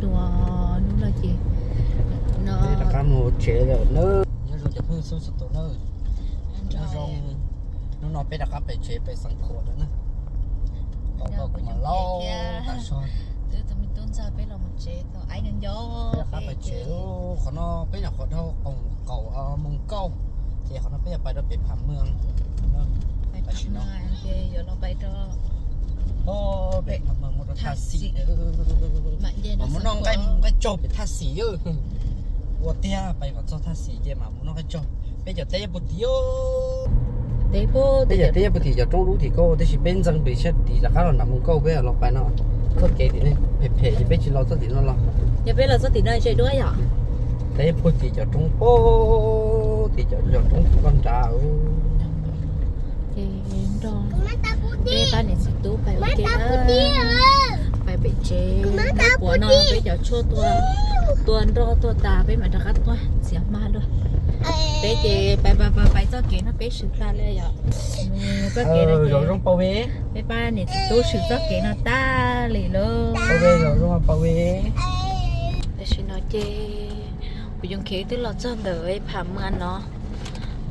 Tuaj hnub no ces no rov qab mus tsev lawm na. Nyob zoo cov phooj ywg txhua tus na. Nyob zoo, hnub no peb rov qab pem tsev pem Xeev Khuam lawm na. Kom koj kuv mam lauj tas zog. Twb tus me tub ntxawg peb los mus tsev tau aib nco nco. Peb rov qab pem tsev, qhov no peb nyuam qhuav dhau qoom kaum moo nkauj, ces qhov no peb yuav pais rau pem Pham Mwas. Pem Pham Mwas ces yuav los pais rau pem Pham Mwas mus rau Thaj Xim. Mas muaj noj nqaij mus nqaij tsaug pem Thaj Xim. Ua tiag, pais kom txog Thaj Xim ces mas mus noj nqaij tsaug. Peb cov teb puag tim, peb cov teb puag tim cov roob dub tim ko, tab sis peb ntxeev pem sab tim rov qab los nram moo nkauj, peb los pais no. Txoj kev tim no phem phem ces peb tsis los txoj tim no los. Yog peb los txoj tim no ze duab yom. Teb puag tim cov roob puag tim cov roob tim koj nrad. Ces nrog peb pab niam txiv tub pais ua ke na, pais pem tsev. Lub puav no peb cov tshuaj tuaj nroj tuaj tas peb mam rov qab tuaj txiav hma dua. Peb ces pais pais pais txoj kev no peb swm hla li yom. Txoj kev no ces peb pab niam txiv tub swm txoj kev no tag li lauj. Tam sim no ces kuv yoov khev twb los txog ntawm Pham Mwas no.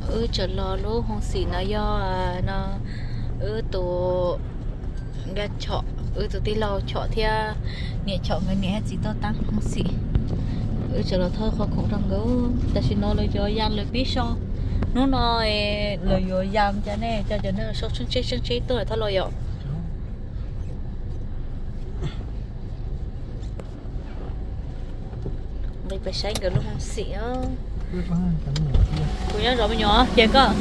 Wb tseem los lub hoo xim no yog no wb tus, wb tus tij laug Chom thiab niam Chom nkawd niam thiab txiv tuaj tab hoo xim. Wb tseem los thauj qhov khoom rau nkawd. Tam sim no lawv yuav ya lawv pib sau. Hnub no lawv yuav ya cov nej cov nej sau tsheb tsheb tsheb tuaj thauj los yom. Nqis pais saib nkawd lub hoo xim os. Kuv nyob zov me nyuam, ces koj.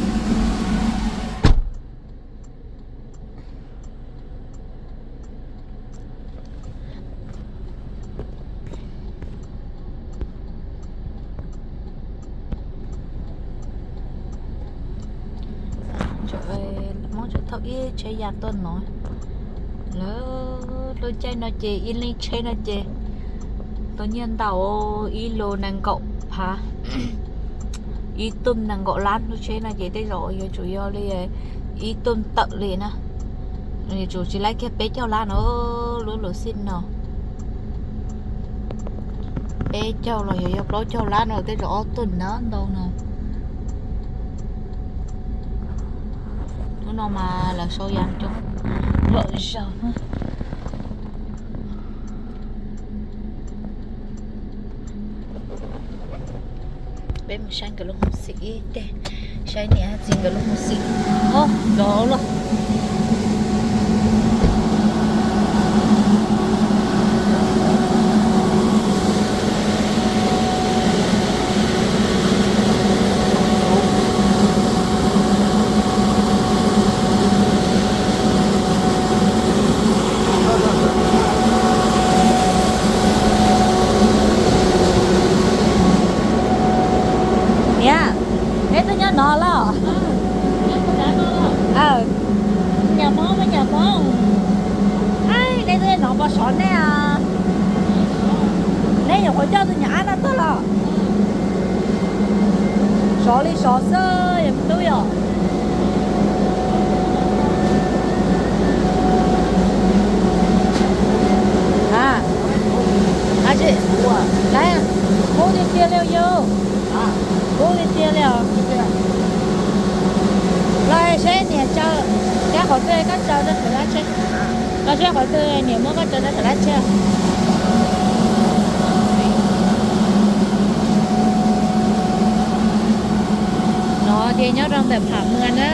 Muab tseem thauj ib tsheb ya tuaj no. Lawv lub caij no ces ib leej tsheb no ces tau nyiaj ntau, ib lus nees nkaum phav, ib tug nees nkaum lab. Lub tsheb no ces tej zaum yuav tsum yog li ib tug tawm li na. Yuav tsum tsis laib kiag peb caug lab no, lub lus xij no. Peb caug los yuav yog plaub caug lab no, tej zaum ob tug na ntau no. Hnub no mas lawv sau ya coob lawm zaug. Peb mus saib nkawd lub hoo xim ib teg, saib niam txiv nkawd lub hoo xim. Ob, lov loj. Niam, neb twb nyob no los? Nyam mob, nyam mob. Neb twb nov pov sov nej. Neb nyuam qhuav coj tus nyuam ab no tuaj los? Sov li sov xwb yog me tub yom. Kub tiag tiag li yog, kub tiag tiag li os. Los seb niam tsaws, seb qhov twg koj tsaws rau saum lab tsheb. Los seb qhov twg niam muab koj tsaws rau saum lab tsheb. No ces nyob rau ntawm Pham Mwas na,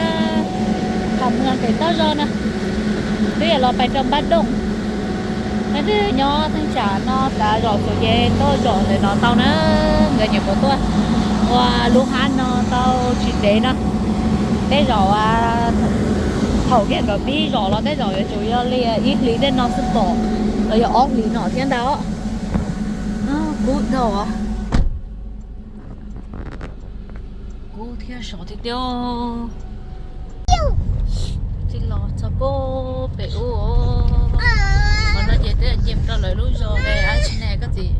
Pham Mwas pem toj zog na, twb yog los pais rau Npab Dooj. Leej twg nyob theej tsam no tav zos xus ces tuaj zos ntawm no tau na, nkawd nyuam qhuav tuaj ua lub hab no tau tsis ntev no. Tej zaum thaum kiag nkawd pib zos los tej zaum yuav tsum yog li ib hlis tej no xwb pom, los yog ob hlis no thiab ntag. Kub dhau, kub thiab sov tiag tiag. Txij los txog pem ub, qhov no ces twb nce mus rau lawv lub zos dab tsi ne koj txiv?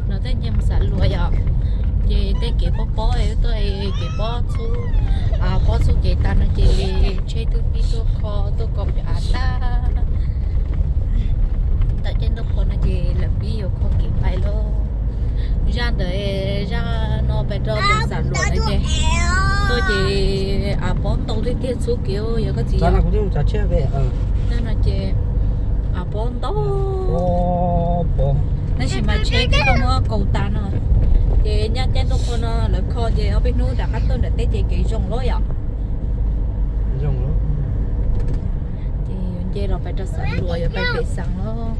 Los twb nce mus Xam Luas yom. Ces tej kev pob pob, wb tuaj kev pob txhub, pob txhub kev tag no ces tsheb twb pib tuaj kho tuaj kaum cov av tag. Tam cej ntuj qhua no ces lawv pib yuav kho Ntawm zaj no pes rau pem Xam Luam na ces, tuaj ces av pob ntau tiag tiag xub kev yog koj txiv. Zaj no ces av pob ntau, tab sis mas tsheb twb tuaj muab kaus tas no. Ces nyaj caij ntuj qhua no lawv kho ces ob peb hnub rov qab tuaj nram teb ces kev zoo lawm yom. Ces yuav nce los pem rau Xam Luam yuav pem pem xeev lawm.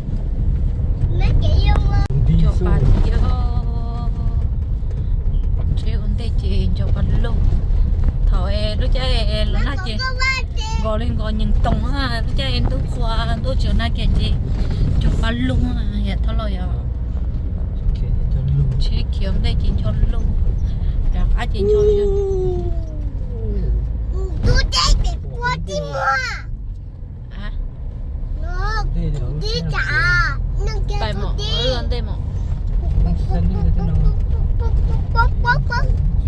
Cov pas thiab, tsheb ua ntej ces cov pas lug. Thaum lub caij los nag ces nkaus li nkaus nyees toos, lub caij ntuj qhua ntuj tsis nag kiag ces cov pas lug yam thab los yog tsheb khiav ua ntej ces nco lug, rov qab ces nco lug. Ntej mas.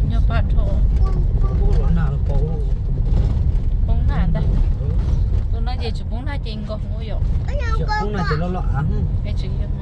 Nyob pab rau poob nag ntag. Tus no ces tsis poob nag ces nkaus hauv yom. Poob nag ces loj loj av. Peb tsis yog.